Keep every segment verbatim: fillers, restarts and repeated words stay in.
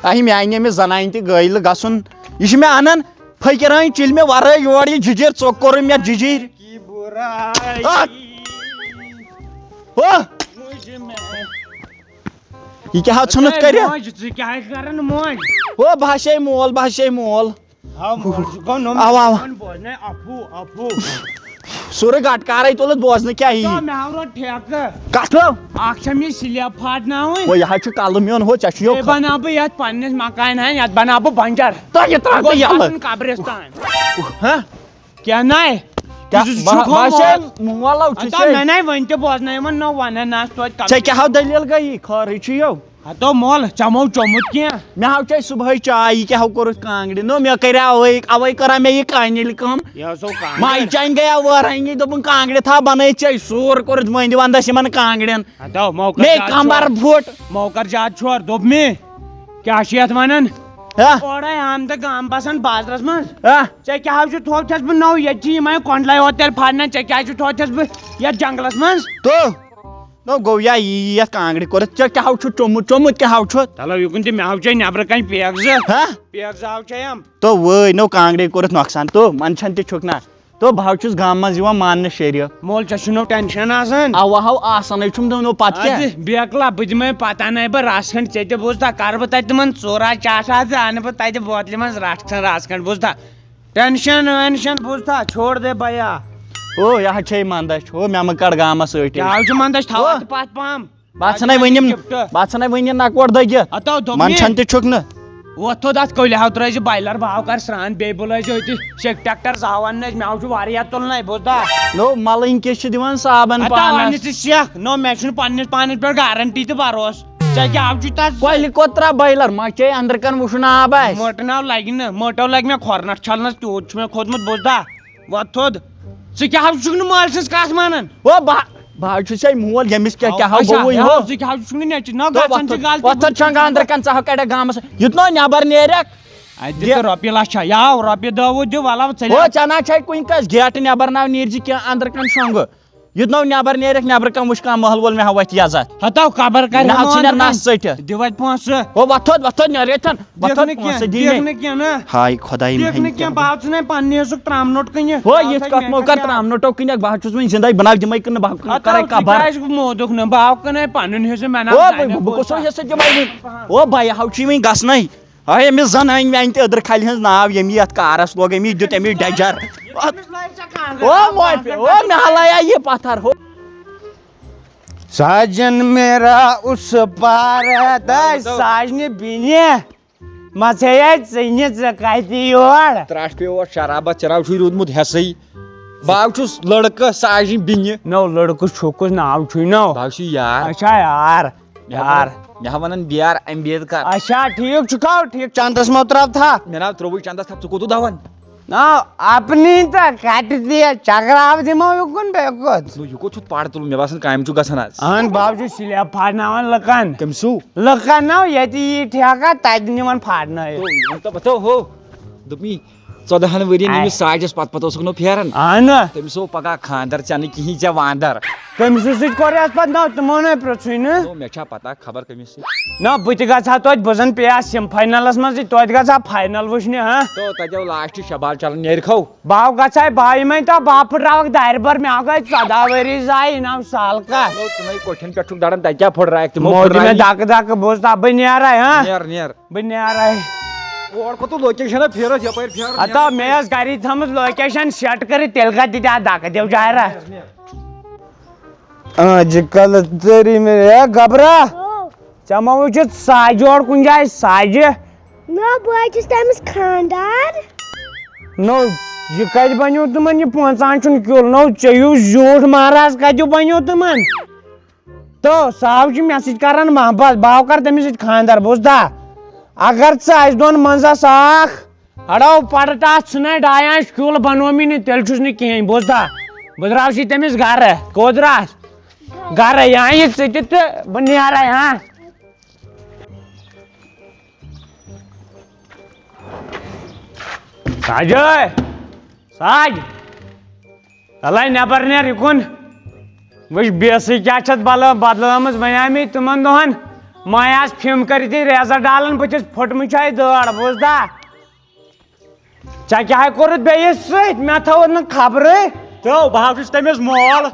اہہِ میانہِ أمِس زنانہِ تہِ گٲیلہٕ گژھُن۔ یہِ چھُ مےٚ انان فقیرٲنۍ چِلمہِ ورٲے یور یہِ جِجِر، ژوٚک کوٚرُن مےٚ جِجِر۔ کی برای۔ آ۔ ہو۔ مجھ میں۔ یہِ کیٛاہ حظ ژھُنُتھ ہے کٔرِتھ؟ موج، ژٕ کیٛاہ حظ کران موج؟ ہو، بہٕ ہسے مول، بہٕ ہسے مول۔ ہاو موج، گوٚو نوٚم اوا، اوا۔ بوزنَے اَپھُو، اَپھُو۔ سورُے گٹہٕ کارے تُلُتھ بوزنہٕ کیٛاہ یی؟ تو مےٚ ہاو روٚٹ ٹھیکہٕ۔ کتھ لو؟ اکھ چھم یہِ سلیب پھاٹناوٕنۍ۔ ہو، یہِ حظ چھُ کلہٕ میون، ہو، ژےٚ چھُ یو بیٚیہِ کھۄ-، بناو بہٕ یتھ پننِس مکانہِ ہن، یتھ بناو بہٕ بنجر۔ تۄہہِ یہِ ترٛاو بہٕ گوٚژھ یلہٕ۔ گژھُن قبرستان۔ ہہ؟ کیٛاہ نَے؟ کیٛاہ؟ ژٕ چھُکھ بہٕ، بہٕ ہا چھُس مول۔ مول، آو چھُ ہتا، ژےٚ۔ مےٚ نَے وۄنۍ تہِ بوزنٲیمٕژ نہ ونان نہ ٲس توتہِ کم۔ ژےٚ کیٛاہ ہاو دٔلیٖل گٔیی؟ خٲرٕے چھُ یو۔ ہتو مول، ژےٚ مو چوٚمُت کینٛہہ؟ مےٚ ہاو چاے صُبحٲے چاے، یہِ کیٛاہ ہاو کوٚرُتھ کانٛگرِ؟ نو، مےٚ کریٛاو اوے، اوے کٔرا مےٚ یہِ کانہِ ییٚلہِ کٲم۔ یہِ ہسا کانٛگٕر۔ ماجہِ چانہِ گٔیاو وٲرہنگی، دوٚپُن، "کانٛگرِ تھاو بنٲیِتھ چاے، سور کوٚرُتھ ؤنٛدِ ونٛدس یِمن کانٛگرٮ۪ن۔" ہتو، مو کر مے زیادٕ کمبر چھۄر۔ پھُٹ۔ مو کر زیادٕ چھۄر، دوٚپ مے، کیٛاہ چھِ یتھ ونان؟ ہا؟ اورے آمدٕ گام بسان بازرس منٛز۔ ہا؟ ژےٚ کیٛاہ حظ چھُ تھوٚو چھَس بہٕ نٔو ییٚتہِ چھِ یِمے کۄنٛڈلے یوت تیٚلہِ پھاٹنان، ژےٚ کیٛازِ چھُ تھوٚو چھَس بہٕ یَتھ جنٛگلَس منٛز؟ تو، نو گوٚو یا یی یَتھ کانٛگرِ کوٚرُتھ، ژےٚ کیٛاہ ہو چھُ چوٚمُت، چوٚمُت کیٛاہ ہو چھُ؟ تَلو یِکُن تہِ مےٚ ہو چھے نٮ۪برٕ کَنۍ پیک زٕ۔ ہا؟ پیک زٕ ہو چھے یِم۔ تو وٲے نو کانٛگرِ کوٚرُتھ نۄقصان، تو منٛدچھان تہِ چھُکھ نا۔ تو بہٕ ہو چھُس گامہٕ منٛز یِوان ماننہٕ شریٖف۔ مول ژےٚ چھُنو ٹٮ۪نشَن آسان۔ اَوا ہو آسَنَے چھُم، دوٚپمَو پَتہٕ کیٛاہ؟ اَدٕ بیکلا بہٕ دِمَے پَتہ نَے بہٕ رَژھ کھنٛڈ ژےٚ تہِ بوٗزتھا، کَرٕ بہٕ تَتہِ تِمَن ژوٗرا چاشا زٕ اَنہٕ بہٕ تَتہِ بوتلہِ منٛز رَژھ کھنٛڈ، رَژھ کھنٛڈ بوٗزتھا۔ ٹینشن وینشن بوٗزتھا، چھوڑ دے بیا۔ او، یہِ حظ چھے مندچھ، ہو، مےٚ مہ کڑ گامس سۭتۍ۔ کیٛاہ حظ چھُ مندچھ؟ تھاو ہو۔ اتھ پتھ پہم۔ بہٕ ژھٕنے وٕنہِ یِم، gift۔ بہٕ ژھٕنے وٕنہِ یِم نکوٹ دٔگِتھ۔ ہتو دوٚپ مےٚ۔ منٛدچھان تہِ چھُکھ نہٕ۔ وۄتھ تھوٚد اتھ کٔلۍ ہاو ترٲے زِ بایلر، بہٕ ہاو کر سران، بیٚیہِ بُلٲے زِ أتی شیٚکہِ ٹریکٹر زہاوان نہٕ أسۍ، مےٚ ہاو چھُ واریاہ تُلنَے، بوٗزتھا؟ نو، ملٕنۍ کِس چھِ دِوان صابن ہتو پانس۔ انہِ ژٕ سیکھ، نو، مےٚ چھُنہٕ پننِس پانس پٮ۪ٹھ گارنٹی تہٕ بروسہٕ۔ ژےٚ کیٛاہ حظ چھُے تَتھ؟ کۄلہِ کوترا بایلر ما چے أنٛدرٕ کَن وُشُن آب آسہِ؟ مٔٹ ناو لَگہِ نہٕ، مٔٹو لَگہِ مےٚ کھۄرنَٹھ چھَلنَس، تیوٗت چھُ مےٚ کھوٚتمُت بوٚز دا۔ وۄتھ تھوٚد۔ ژٕ کیٛاہ حظ چھُکھ نہٕ مٲلۍ سٕنٛز کَتھ مانان؟ او بہٕ، بہٕ حظ چھُسے مول، ییٚمِس کیٛاہ، کیٛاہ ہو اچھا، گوٚوُے یہِ ہو؟ حظ، ژٕ کیٛاہ حظ چھُکھ نہٕ نیٚچوٗ؟ نہ تو گژھان وۄتھ چھِ تھوٚد، غلطی وۄتھ تھوٚد چھَنٛگ أنٛدرٕ کَن، ژٕ ہاو کَڑٮ۪کھ گامَس۔ یُتھ نہٕ نٮ۪بَر نیرٮ۪کھ۔ اَتہِ دِ یہِ۔ تہٕ رۄپیہِ لَچھا، یاو رۄپیہِ دَہ وُہ دِ، وَلہٕ ژٕ ہو ژےٚ نا چھے کُنہِ کٲنٛسہِ گیٹہٕ نٮ۪بَر ناو نیرِ زِ کینٛہہ أنٛدرٕ کَن شۄنٛگہٕ۔ یُتھ نو نٮ۪بر نیرکھ، نٮ۪برٕ کنہِ وُچھ کانٛہہ ماحول، مےٚ ہا وتھِ عزت۔ ہتو قبر کرِ مےٚ ہا ژھٕنہِ نس ژٔٹِتھ۔ دِ وتہِ پونٛسہٕ۔ ہو وۄتھ تھوٚد، وۄتھ تھوٚد، نیرٕ ییٚتھٮ۪ن۔ وۄتھ دِکھ تھوٚد، نہٕ کینٛہہ، پونٛسہٕ دِیہِ دِکھ مےٚ۔ نہٕ کینٛہہ نا۔ ہاے خۄداے دِکھ مہنٛدۍ نہٕ کینٛہہ، کیٛاہ۔ بہٕ ہاو ژٕ نے پننہِ حصُک ترٛامہٕ نوٚٹ کٕنہِ۔ ہو بہٕ ہاو یِتھ تھاوٕ کتھ مےٚ مو کر کر ترٛامہٕ نوٚٹو کٕنہِ، بہٕ ہا کٕنہٕ ہتو کرے ژٕ کبر۔ کیٛازِ موٗدُکھ نہٕ؟ بہٕ ہاو کٕنے پنُن حصہٕ، مےٚ نا ہو زانہِ بہٕ، بہٕ کُس پونٛسہٕ۔ حصہٕ دِمے وۄنۍ؟ ہو بہٕ ہاو چھُے وۄنۍ گژھنَے۔ ہاے، أمِس زَنانہِ ویانہِ تہِ أدرٕ کھلہِ ہٕنٛز ناو، ییٚمۍ یَتھ کارَس لوگ، أمۍ دیُت أمِس ڈٮ۪جَر۔ أمِس لٲج ژےٚ کانٛگٕر۔ او موے پے، او مےٚ ہلایہ یہِ پَتھر، ہو۔ ساجن میرا اس پار ہے، تہٕ ساجنہِ بیٚنہِ، مَژھے ہے ژٕنہِ، ژٕ کَتہِ یور؟ ترٛٹھ پیوٚو اَتھ شرابَس، ژےٚ ناو چھُے روٗدمُت ہٮ۪سٕے۔ بہٕ ہاو چھُس لٔڑکہٕ ساجنہِ بیٚنہِ۔ نو لٔڑکہٕ چھُکُس، ناو چھُے نو۔ بہٕ ہاو چھُے یار۔ اچھا یار۔ مےٚ ہا یار۔ وَنان، مےٚ ہا وَنان بیار اَمہِ بیٚیہِ کَر۔ اچھا، ٹھیٖک چھُ کھاو، ٹھیٖک، چندس مہ ترٛاو تھا۔ مےٚ ناو ترٛووُے چندس تھپھ، ژٕ کوٗتاہ دَوان؟ نا، اپنی تو کٹ دیا، چکراو دِمو یُکُن بیٚیہِ کوٚت۔ نو، یہِ کوٚت چھُتھ پَڑ تُلُن؟ مےٚ باسان کامہِ چھُ گژھان آز۔ اہن باب چھُ سلیب پھاٹناوان لُکن۔ کٔمۍ سُہ؟ لُکن نو ییٚتہِ یی ٹھیکہ، تتہِ نِوان پھاٹنٲیِتھ۔ تو، وۄنۍ تو بتو ہو۔ دوٚپمی، ژۄدہن ؤرین آے۔ ییٚمِس ساجس پتہٕ پتہٕ اوسُکھ نو پھیران۔ اہن۔ تٔمِس ہوو پگاہ خاندر، ژےٚ نہٕ کِہینۍ، ژےٚ واندر۔ کٔمۍ سٕنٛدِ سۭتۍ کوٚر اَسہِ پتہٕ نو؟ تِمو نے پرٛژھُے نہٕ۔ نو، مےٚ چھا پتہ خبر کٔمِس سۭتۍ؟ نہ، بہٕ تہِ گژھٕ ہا توتہِ، بہٕ زن پیٚیہِ ہا سیم فاینلس منٛز تہِ، توتہِ گژھٕ ہا فاینل وٕچھنہِ، ہاں۔ تو تتہِ آو لاسٹ شبال چلان، نیرِ کھو۔ بہٕ ہا گژھٕ ہا، بہٕ ہا یِمے تو، بہٕ ہا پھٕٹراوکھ دارِ بر، مےٚ ہا گٔے ژۄدہ ؤری زاے، یہِ ناو سال کتھ۔ تو ژٕ نے کۄٹھٮ۪ن پٮ۪ٹھ چھُکھ دڑان، تتہِ کیٛاہ پھٕٹرایکھ تِمو؟ مو دِ مےٚ پھٕٹرایہِ۔ دکہٕ دکہٕ، بوز تا، بہٕ نیرے، ہاں۔ نیر، نیر۔ بہٕ نیرے۔ اور کوٚت لوکیشن پھیرس یپٲرۍ پھیر۔ ہتا مےٚ ٲس گری تھٲمٕژ لوکیشن سیٹ کٔرِتھ، تیٚلہِ کتہِ دِتہِ اتھ دکہٕ، دِو جارا۔ آج کل تیری میں اے گبرا۔ او۔ ژےٚ ما وٕچھُتھ ساجہِ اورٕ کُنہِ جایہِ ساجہِ؟ نہ، بہٕ حظ چھُس تٔمِس خانٛدار۔ نو، یہِ کتہِ بنیو تِمن یہِ پانٛژن چھُنہٕ کیُل؟ نو، ژےٚ ہیوٗ زیوٗٹھ مہراز کتیُک بنیو تِمن؟ تو سُہ حظ چھُ مےٚ سۭتۍ کران محبت، بہٕ ہاو کرٕ تٔمِس سۭتۍ خانٛدر، بوٗزتھا؟ اگر ژٕ اَسہِ دۄن منٛز آس اکھ، اڑو پڑٕ تس ژھٕنے ڈایان شُل بنومی نہٕ، تیٚلہِ چھُس نہٕ کِہیٖنۍ، بوٗزتھا؟ بہٕ درٛاوسٕے تٔمِس گرٕ، کوٚت درٛاس؟ گرٕ، یا یہِ ژٕ تہِ تہٕ بہٕ نیرے، ہاں؟ ساجے! ساج! تلے نٮ۪بر نیر یِکُن۔ وٕچھ، بیسٕے کیٛاہ چھَتھ بلہٕ بدلٲمٕژ، وۄنۍ آے مےٚ تِمن دۄہن مےٚ آسہٕ فِم کٔرِتھ یہِ ریزر ڈالان، بہٕ چھُس پھوٚٹمُت چھُ یہِ دٲر، بوٗزتھا؟ ژےٚ کیٛاہ کوٚرُتھ بیٚیِس سۭتۍ؟ مےٚ تھٲوٕتھ نہٕ خبرٕے۔ تہٕ بہٕ حظ چھُس تٔمِس مول۔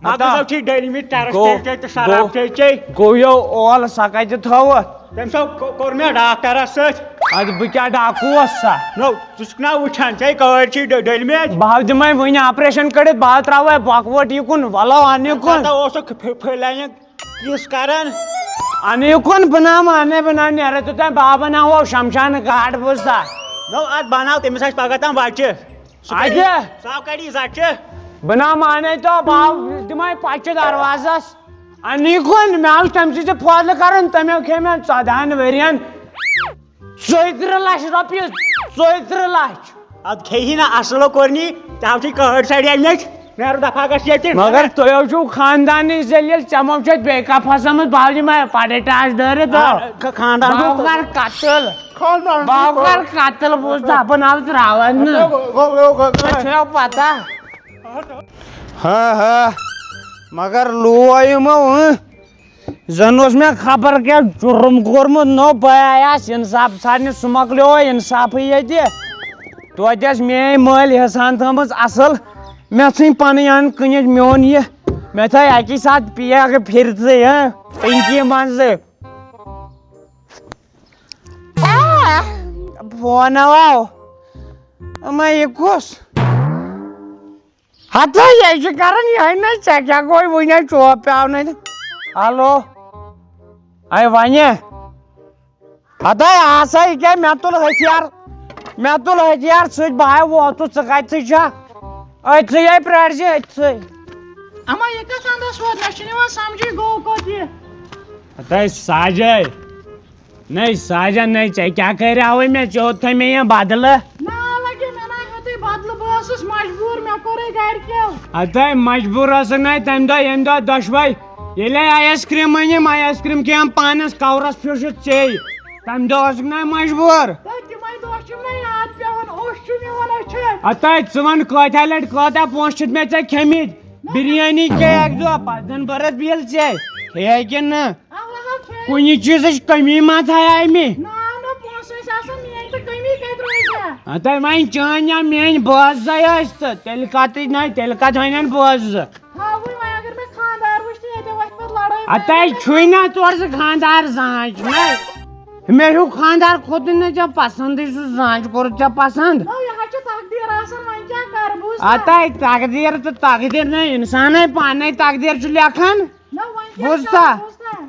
مطلب، مطلب، ٹھیٖک ڈٔلۍ مٕتۍ ٹرس گوٚو، چے چے تہٕ شراب گوٚو، چے چے۔ گوٚو یو اول، سۄ کتہِ تھٲوٕتھ؟ تٔمۍ سا کو-، کوٚر مےٚ ڈاکٹرس سۭتۍ۔ ادٕ بہٕ کیٛاہ ڈاکوٗ اوسا؟ نو، ژٕ چھُکھ نا وٕچھان، ژے کٲڑۍ چھی ڈٔ-، ڈٔلۍ مٕتۍ۔ بہٕ ہاو دِمے وٕنہِ آپریشن کٔرِتھ، بہٕ ہاو ترٛاوے بۄکہٕ ووٹ یِکُن، ولو انہِ یِکُن۔ پتہٕ اوسُکھ پھِ-، پھٔلۍ انہِ کِس کران۔ انہِ یِکُن بناو، انَے بناو، نیرے توٚتام بابا ناو شمشان گاڈ بوزتا۔ نو، اتھ بناو، تٔمِس آسہِ پگاہ تام بچہِ۔ سُہ اَدِ؟ کَڑِ، سُہ ہاو کَڑِ یہِ زَچہِ۔ بناو مانے تو باو، دِمے پچہِ دروازس۔ انی کُن، مےٚ اوس تٔمۍ سۭتۍ فٲصلہٕ کرُن، تٔمۍ کھے مےٚ ژۄدہن ؤرین ژۄیہِ ترٕٛہ لچھ رۄپیہِ، ژۄیہِ ترٕٛہ لچھ۔ ادٕ کھیٚیہِ نہ اصل کوٚرنی، ژےٚ ہاو چھُے کٲڑۍ سڑیمٕتۍ، نیرٕ دفعہ گژھ ییٚتہِ۔ مگر تُہۍ حظ چھِو خاندانی ذلیل، ژےٚ ما چھُ بیٚیہِ کانٛہہ پھسٲمٕژ، بہٕ حظ یِمے پٹے ٹاس دٲرِتھ۔ آ، خ-، خاندان بہٕ چھُ کر قتل۔ خاندان بہٕ کر قتل، بہٕ اوسُس دپان، آو تراوان نہٕ۔ گوٚو، گوٚو، گوٚو، گوٚو۔ ژےٚ چھےٚ پتہ؟ ہا، ہا، مگر لوو یِمو، ہٕنٛہ۔ زن اوس مےٚ خبر کیٛاہ جُرم کوٚرمُت، نو بہٕ آیاس انصاف ژھانڈنہِ، سُہ مۄکلیو انصافٕے ییٚتہِ۔ توتہِ ٲس میٲنۍ مٲلۍ ہٮ۪سان تھٲمٕژ اصل، مےٚ ژھٕنۍ پنٕنۍ ان کٕنِتھ میون یہِ، مےٚ تھٲے اکی ساتہٕ پیک پھِرتھٕے، ہہ، ٹنکی منٛزٕ۔ فون آو۔ اما، یہِ کُس؟ ہتا، یہِ چھِ کران یِہوٚے نہ، ژےٚ کیٛاہ گوٚوے وٕنہِ چوب پیٛاونَے؟ ہیلو۔ اے وَنہِ۔ ہتا، آسا یہِ کیٛاہ، مےٚ تُل ہتھیار، مےٚ تُل ہتھیار سۭتۍ، بہٕ ہاے ووتُس، ژٕ کَتہِ چھَکھ؟ أتھٕے ہے پرٛارِ زِ، أتھٕے۔ اما، یہِ کَتھ اندس ووت؟ مےٚ چھُنہٕ یِوان سمجھٕے، گوٚو کوٚت یہِ؟ ہتا، ساجے۔ نَے ساجن، نَے ژےٚ کیٛاہ کریاوُے مےٚ؟ ژےٚ اوٚتھے مےٚ یہِ بدلہٕ۔ نا لگے مےٚ نا ہیوٚتُے بدلہٕ، بہٕ ٲسٕس مجبوٗر، مےٚ کوٚرُے گرِکیو۔ ہتے مجبوٗر ٲسٕکھ نَے تَمہِ دۄہ، ییٚمہِ دۄہ دۄشوے ییٚلے آیس کریم أنِم، آیس کریم کھیٚیَم پانس، کورس پھیوٚچھُتھ ژے۔ تَمہِ دۄہ ٲسٕکھ نَے مجبوٗر۔ تہٕ تِمے دۄہ چھِم نَے یاد پٮ۪وان، اوٚش چھُ میون أچھن۔ ہتے ژٕ وَن کۭتیٛاہ لٹہِ کۭتیٛاہ پونٛسہٕ چھِتھ مےٚ ژےٚ کھیٚمٕتۍ؟ بِریانی کھے اکہِ دۄہ، پتہٕ دِن بٔرتھ بِل ژے۔ کھے کِنہٕ نہٕ؟ کُنہِ چیٖزٕچ کٔمی ما تھایہِ مےٚ؟ نا، نا، پونٛسہٕ ٲسۍ آسان میٛٲنۍ تہٕ کٔمی کَتہِ روزِ ہا؟ ہتے وۄنۍ چٲنۍ یا میٛٲنۍ بٲژ زَے ٲسۍ تہٕ تیٚلہِ کَتٕے نَے، تیٚلہِ کَتہِ وَنن بٲژ زٕ؟ ہاوٕے وۄنۍ اگر مےٚ خانٛدار وٕچھ تہٕ ییٚتہِ وۄتھِ پَتہٕ لڑٲے۔ ہتے چھُے نہ تورٕ سُہ خانٛدار زانٛچ نَے۔ مےٚ ہیوٗ خانٛدار کھوٚتُے نہٕ ژےٚ پسنٛدٕے، سُہ زانٛچ کوٚرُتھ ژےٚ پسنٛد؟ نہ، یہِ حظ چھُ تقدیٖر آسان، وۄنۍ کیٛاہ کَرٕ بوٗز تہ؟ ہتے تقدیٖر تہٕ تقدیٖر نَے، اِنسانَے پانَے تقدیٖر چھُ لیکھان۔ نہ، وۄنۍ کیٛاہ بوٗزتھا؟ کَرٕ بوٗزتھا؟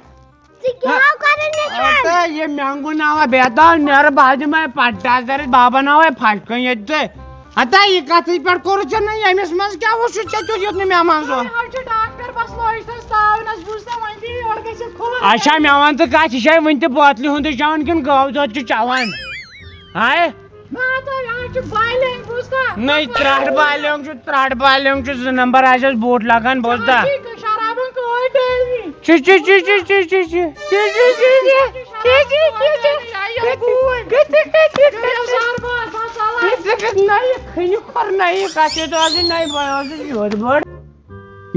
ژٕ کیٛاہ ہو کران یہِ چھُ؟ ہتا، یہِ مٮ۪نٛگُن آوا بیتال نیرٕ، بہٕ دِمے پٹاس دٲرِتھ، بابا ناوے پھٹکن ییٚتہِ تُہۍ۔ ہتا، یہِ کتھٕے پٮ۪ٹھ کوٚرُتھ ژےٚ نہٕ ییٚمِس منٛز کیٛاہ وُچھُتھ ژےٚ کیُتھ یُتھ نہٕ مےٚ منٛز اوس؟ یہِ حظ چھُ ڈاکٹر بس لٲج تھَس تاونس، بوٗزتھا، وۄنۍ دِیِو یورٕ گٔژھِتھ کھُلہٕ۔ اچھا، مےٚ وَن تہٕ کتھ، یہِ چھا وٕنہِ تہِ بٲتلہِ ہُنٛدُے چٮ۪وان کِنہٕ گٲو دۄد چھُ چٮ۪وان؟ ہاے؟ نا تہٕ یہِ حظ چھُ بالینٛگ، بوٗزتھا؟ نٔے ترٛٹھ بالینٛگ چھُ، ترٛٹھ بالینٛگ چھُ، زٕ نمبر آسٮ۪س بوٗٹ لگان، بوٗزتھا؟ ٹھیٖک، شرابن کٲڑۍ ڈٲلۍ۔ چی، چی، چی۔ نَیہِ کھٔنہِ کھۄر نَیہِ کَتھِ دۄہ زِ نَیہِ بہٕ اوسُس یوٚت بٔڑ۔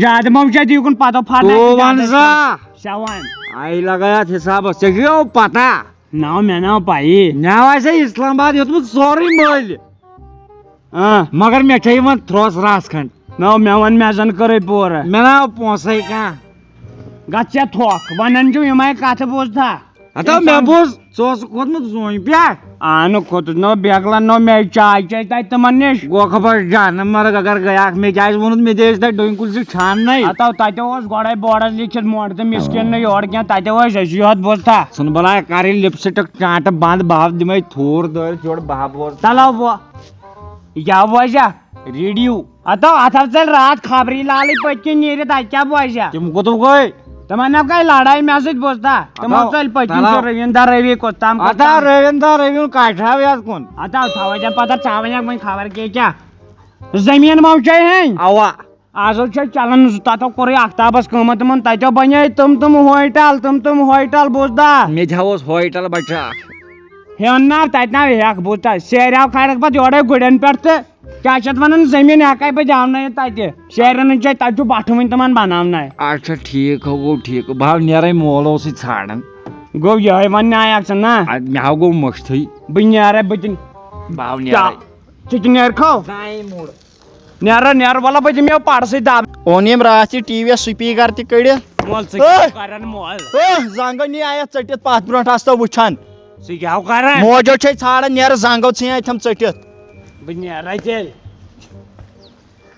زیادٕ مَو چھا دیُن پَتہٕ پھَٹان تو وَن زیادٕ سا۔ سٮ۪وان۔ آیہِ لگا یَتھ حِسابَس، ژےٚ چھُے یو پَتہ۔ ناو مےٚ ناو پَیی۔ مےٚ آسہِ اسلام آباد ہیوٚتمُت سورُے مٔلۍ۔ آ۔ مگر مےٚ چھےٚ یِوان تھرٛوس رَژھ کھنٛڈ۔ نو، مےٚ وَن، مےٚ زَن کٔرٕے پوٗرٕ۔ مےٚ ناو پونٛسَے کانٛہہ۔ گژھ ژےٚ تھۄکھ، وَنان چھُم یِمَے کَتھٕ بوٗزتھا؟ ہَتو، مےٚ بوٗز، ژٕ اوسُکھ کھوٚتمُت زوٗنہِ پٮ۪ٹھ۔ آ، نہٕ کھوٚتُس، نہ بیگلَن، نہ مےٚ چاے چے تَتہِ تِمَن نِش۔ گوکھٕ بَس جہنم مرگ اگر گٔیاکھ، مےٚ کیٛازِ ووٚنُتھ، مےٚ دِ أسۍ تَتہِ ڈوٗنۍ کُلۍ زٕ چھاننَے۔ ہَتو، تَتہِ اوس گۄڈَے بورڈَس لیٖکھِتھ مونٛڈ تہٕ مِسکیٖن نہٕ یورٕ کینٛہہ، تَتہِ ٲسۍ أسی یوت بوٗزتھا۔ ژھٕن بَلاے کَرٕنۍ لِپسٹِک چانٛٹہٕ بنٛد، بہٕ ہاو دِمَے تھوٗر دٲرِتھ یورٕ، بہٕ ہاو بوزٕ۔ چلو وۄنۍ۔ یہِ کیٛاہ بوزیا؟ ریڈیو۔ ہتو، اتھ ہا ژٔلۍ راتھ خبری لالٕے پٔتۍ کِنۍ نیٖرِتھ، اتہِ کیٛاہ بوزیا؟ تِم کوٚتُکھ گٔے؟ تِمن ہا گٔے لڑٲے مےٚ سۭتۍ، بوزتا؟ تِمو ہتو، ژٔلۍ پٔتۍ کِنۍ تلو۔ سُہ رٔوِنٛدر رٔوی کوٚت تام، کوٚت ہتا تام۔ رٔوِنٛدر رٔوِن کاشراو یتھ کُن۔ ہتا، تھاوے ژےٚ پتہ، ژاوٕنۍ اکھ وۄنۍ خبر کیٛاہ کیٛاہ۔ زٔمیٖن ما وُچھے ہٮ۪نۍ؟ اوا۔ آز حظ چھِ چلان زٕ، تتھ کوٚرُے آفتابس کٲمہ تِمن، تتیو بنے تِم تِم ہوٹل، تِم تِم ہوٹل، بوزتا؟ مےٚ تہِ ہا اوس ہوٹل بچہ اکھ۔ ہیوٚن نا تتہِ نا ہٮ۪کھ، بوزتا؟ سیرِ آو کھالکھ پتہٕ یورے گُرٮ۪ن پٮ۪ٹھ تہٕ کیٛاہ چھِ اتھ ونان، زٔمیٖن ہٮ۪کے بہٕ دیاونٲیِتھ تتہِ۔ شیرٮ۪ن ہٕنٛز چھےٚ، تتہِ چھُ بٹھٕ وٕنہِ تِمن بناونَے۔ اچھا، ٹھیٖک ہو گوٚو، ٹھیٖک۔ بہٕ ہا نیرے مول اوسُے ژھانڈان۔ گوٚو یِہوٚے وۄنۍ نایاک ژٕ نا؟ اَدٕ مےٚ ہا گوٚو مٔشتھٕے۔ بہٕ نیرے، بہٕ تہِ بہٕ ہا نیرے۔ ژٕ تہِ نیرکھو؟ زانٛہہ موٗڈ۔ نیرو، نیرو، وَلہٕ بہٕ دِمہٕ یَو پَڑسٕے دَب۔ اوٚن ییٚمۍ راتھ یہِ ٹی وی یَس سپیٖکَر تہِ کٔڑِتھ۔ مول، ژٕ کیٛاہ کران مول؟ ہہ، زنٛگو نی آیَتھ ژٔٹِتھ پَتھ برونٛٹھ آسہٕ تو وٕچھان۔ ژٕ کیٛاہ کران؟ موجو چھے ژھانٛڈان، نیرٕ زنٛگو ژھٕنۍ اَتھٮ۪م ژٔٹِتھ۔ بہٕ نیرے تیٚلہِ۔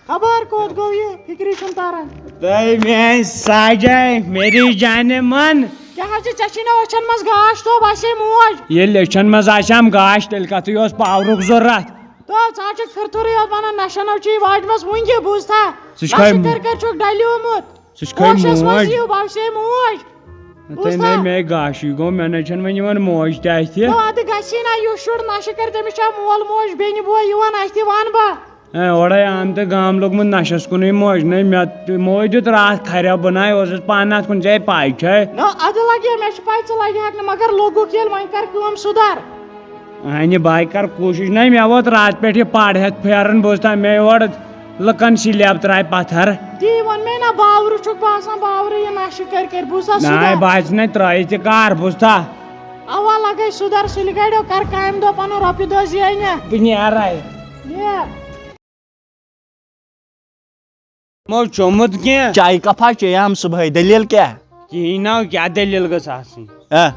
خبر کوٚت گوٚو یہِ؟ فِکری چھُنہٕ تران۔ تۄہہِ میٛانہِ ساجے، میری جانہِ من۔ کیٛاہ حظ چھِ، ژےٚ چھی نہ أچھن منٛز گاش تھوٚو، بس ہے موج۔ ییٚلہِ أچھن منٛز آسٮ۪م گاش، تیٚلہِ کتھٕے اوس پاورُک ضروٗرت۔ تو ژٕ حظ چھُکھ پھِرتھُرٕے یوت ونان، نشن ہو چھی واجمس وُنہِ بوٗزتھا؟ سُہ چھُ نشہٕ کھے-، کٔرۍ کٔرۍ چھُکھ ڈلیومُت۔ سُہ چھُ کھے ہوشس منٛز موج۔ یِیِو، بس ہے موج۔ تۄہہِ بوٗزتھا؟ نے مےٚ گاشٕے گوٚو، مےٚ نے چھَنہٕ وۄنۍ یِوان موج تہِ اَتھِ۔ تو ادٕ گژھی نہ، یُس شُر نشہٕ کرِ، تٔمِس چھا مول موج بیٚنہِ بوے یِوان اَتھِ، وَن بہٕ۔ اے، اورے آمتہٕ گام لوٚگمُت نشس کُنُے موج۔ نَے مےٚ تہِ، موج دیُت راتھ کھرٮ۪و بناے، اوسُس پانہٕ اتھ کُن، ژےٚ پاے چھے؟ نہ، ادٕ لگے، مےٚ چھِ پاے ژٕ لگہِ ہاکھ نہٕ، مگر لوٚگُکھ ییٚلہِ، وۄنۍ کر کٲم سُدھار۔ اہنہِ بہٕ کر کوٗشش۔ نَے مےٚ ووت راتہٕ پٮ۪ٹھ یہِ پڑ ہٮ۪تھ پھیران، بوٗزتھا، مےٚ یورٕ لُکن سلیب ترایہِ پتھر۔ تی ووٚن مےٚ نہ، باورٕ چھُکھ باسان، باورٕ یہِ نشہٕ کٔرۍ کٔرۍ، بوٗزتھا، نَے سُدھار۔ بہٕ آسہِ نَے ترٲیِتھ یہِ کار، بوٗزتھا۔ اوا لگے سُدھار، سُلہِ گڑیو کر کامہِ دۄہ پنُن رۄپیہِ دہ زینہِ۔ بہٕ نیرے۔ نیر۔ یِمو چوٚمُت کینٛہہ؟ چایہِ کپا چیٚیام صُبحٲے، دٔلیٖل کیٛاہ؟ کِہیٖنۍ نہ، کیٛاہ دٔلیٖل گٔژھ آسٕنۍ؟ ہہ؟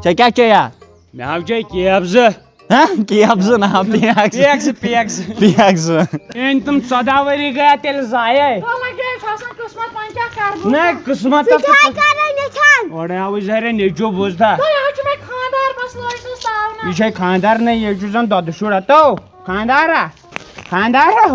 ژےٚ کیٛاہ چیٚیا؟ مےٚ حظ چے کیب زٕ۔ ہہ؟ کیب زٕ نہ، پیک زٕ۔ پیک زٕ، پیک زٕ۔ پیک زٕ۔ میٛٲنۍ تِم ژۄداہ ؤری گٔیا تیٚلہِ ضایع۔ لگے چھُ آسان قٕسمت، وۄنۍ کیٛاہ کرٕ بہٕ؟ نہ، قٕسمت ژٕ تہٕ کیٛاہ کران یژھان؟ اورے آوُے زہریا نیٚچوٗ، بوٗزتھا؟ تُہۍ حظ چھُ مےٚ خانٛدار، بس لٲج سُہ ساونہ۔ یہِ چھے خانٛدار نہ، یہِ چھُ زن دۄدٕ شُر ہتو۔ خانٛدارا؟ خانٛدارا؟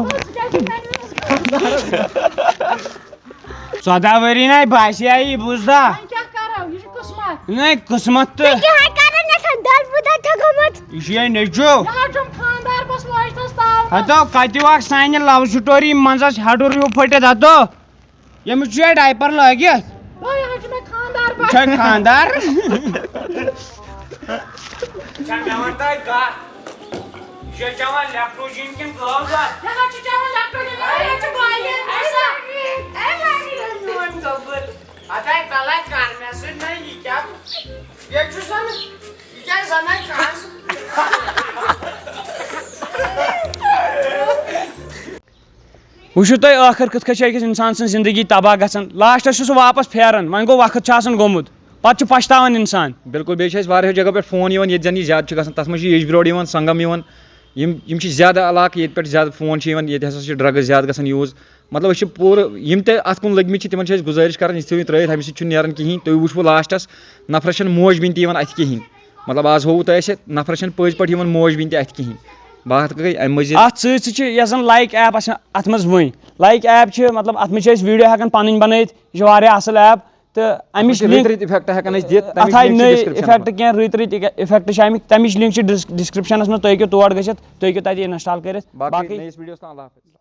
ژۄداہ ؤری نَے باسے یی، بوٗزتھا؟ وۄنۍ کیٛاہ کرو؟ یہِ چھُ قٕسمت۔ نَے، قٕسمت تہٕ۔ ژٕ کیٛاہ کران یَتھ دَل بُدَل چھَکھ گوٚمُت؟ یہِ چھُ یہِ نیٚچوٗ۔ یہِ حظ چھُم خانٛدار، بس لٲج تَس تاونَس۔ ہتو، کتہِ وَکھ سانہِ love story منٛز اَسہِ ہَڈُر ہیوٗ پھٔٹِتھ، ہتو؟ ییٚمِس چھُ یہِ diaper لٲگِتھ۔ تُہۍ حظ چھُ مےٚ خانٛدار بَنان۔ چھا خانٛدار؟ چھا مےٚ وَن تۄہہِ کَتھ؟ یہِ چھا چٮ۪وان لیپٹوجن کِنہٕ گٲو دۄد؟ یہِ حظ چھُ چٮ۪وان لیپٹوجن، یہِ حظ چھُ بالغ۔ اے، اے، اے، میون گوٚبُر۔ اَدٕ ہے، تَلے کَر مےٚ سۭتۍ نہ یہِ کیٛاہ؟ ییٚتہِ چھُ زَن، یہِ کیٛازِ زَن ہے کَس؟ وٕچھِو تُہۍ، ٲخٕر کِتھ کٔنۍ چھِ أکِس اِنسان سٕنٛز زِندگی تباہ گژھان۔ لاسٹَس چھُ سُہ واپَس پھیران، وۄنۍ گوٚو وقت چھُ آسان گوٚمُت، پَتہٕ چھُ پَشتاوان اِنسان۔ بِلکُل، بیٚیہِ چھِ اَسہِ واریاہو جگہو پٮ۪ٹھ فون یِوان، ییٚتہِ زَن یہِ زیادٕ چھُ گژھان، تَتھ منٛز چھِ یجبرٲر یِوان، سنگم یِوان، یِم، یِم چھِ زیادٕ علاقہٕ ییٚتہِ پٮ۪ٹھ زیادٕ فون چھِ یِوان، ییٚتہِ ہَسا چھِ drugs زیادٕ گژھان use۔ مطلب، أسۍ چھِ پوٗرٕ، یِم تہِ اَتھ کُن لٔگۍ مٕتۍ چھِ، تِمَن چھِ أسۍ گُزٲرِش کَران، یہِ تھٲیِو ترٛٲیِتھ، اَمہِ سۭتۍ چھُنہٕ نیران کِہیٖنۍ۔ تُہۍ وٕچھوٕ لاسٹَس نفرَس چھَنہٕ موج بیٚنہِ تہِ یِوان اَتھِ کِہیٖنۍ۔ مطلب، آز ہووُ تۄہہِ اَسہِ نفرَس چھَنہٕ پٔزۍ پٲٹھۍ یِوان موج بیٚنہِ تہِ اَتھِ کِہیٖنۍ۔ بات گٔے اَمہِ مٔزیٖد۔ اَتھ سۭتۍ سۭتۍ چھِ یۄس زَن like app آسان اَتھ منٛز وٕنۍ، like app چھِ، مطلب، اَتھ منٛز چھِ أسۍ video ہٮ۪کان پَنٕنۍ بَنٲیِتھ، یہِ چھِ واریاہ اَصٕل app۔ تہٕ اَمِچ اَتھ منٛز چھِ link، رٕتۍ رٕتۍ effect ہٮ۪کان أسۍ دِتھ، تَمِچ اَتھ آیہِ link چھِ نٔے description effect منٛز۔ کینٛہہ، رٕتۍ رٕتۍ effect چھِ اَمِکۍ، تَمِچ link چھِ ڈِس-، description منٛز، تُہۍ ہیٚکِو تور گٔژھِتھ، تُہۍ ہیٚکِو تَتہِ install کٔرِتھ۔ باقٕے باقٕے نٔیِس videoس تام اللہ حافظ۔